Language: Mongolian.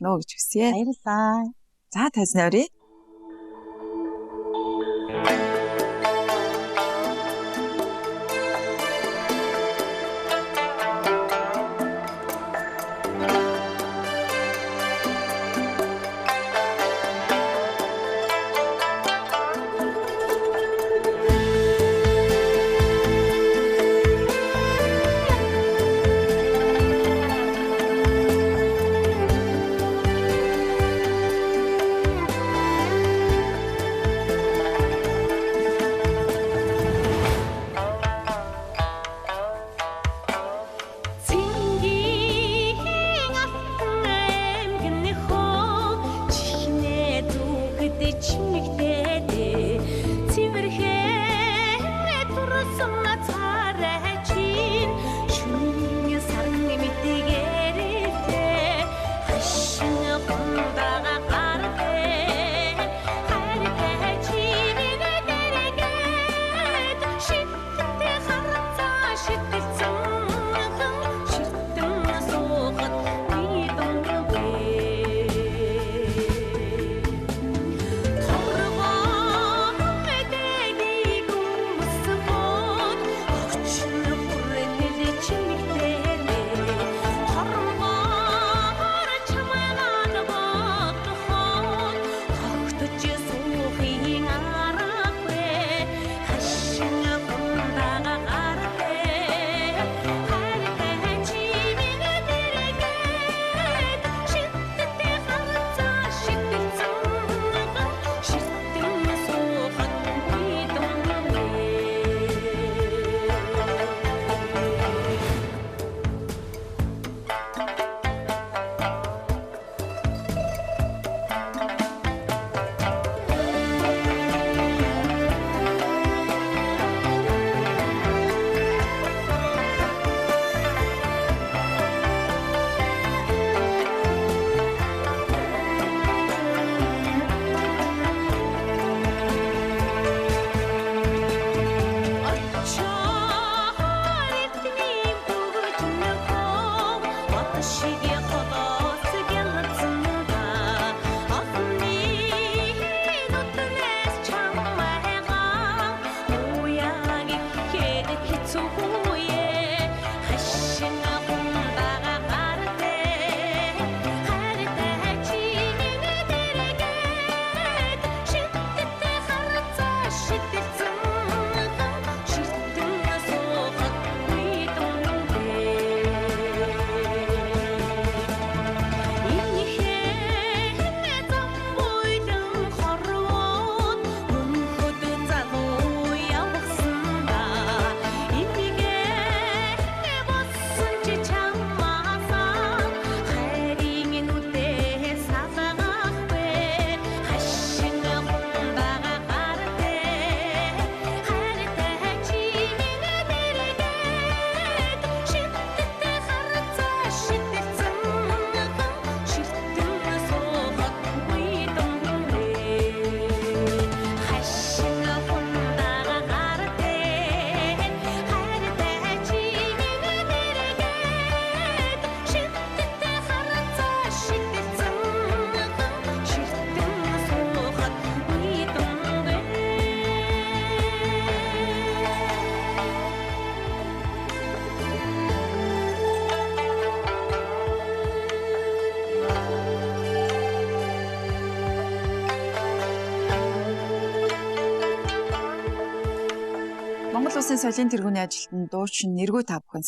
болно гэж хүсье. Баярлалаа. За тайзны оръё. Цэнгийн алтан аймгинхөө чихнээ зүгэд чимэгдээд цэвэрхэн турсан царай чинь шүн сарн мэдгээрээ хашин хундага гардэ хайртай чимээ дэргээд шидтэй харцаа шидэлцэн ширтэн суухад нэгдэнгүй. Торгон мэдэгийг өмсгөн огчин хүрнэл чимэгдэнэ. Торгоор чамайг бодоход тогтож суухын аргагүй. Хашин хундага гардэ хайртай чимээ дэргээд шидтэй харцаа шидэлцэн ширтэн суухад нэгдэнгүй. Очоор эрдний бүгжнөхөө бот шиг холоос гялцсан олны нүднээс чамайгаа уяаг ихэд хэцүүе хашин хундага гардэ хайртай чимээ дэргээд шидтэй харцаа шидэлцэн ширтэн суухад нэгдэнгүй. Инхэн зам буйлан хорвоод мөнхөд залуу явсан ба энийгээ болсон чи чамаасаа хайрын нүдээ салгаахгүй хашин хундага гардэ хайртай чимээ дэргээд шидтэй харцаа шидэлцэн ширтэн суухад нэгдэнгүй. Хашин хундага гардэ хайртай чимээ дэргээд шидтэй харцаа шидэлцэн ширтэн суухад нэгдэнгүй. Монгол Улсын соёлын тэргүүний ажилтан дуучин Нэргүй та бүхэн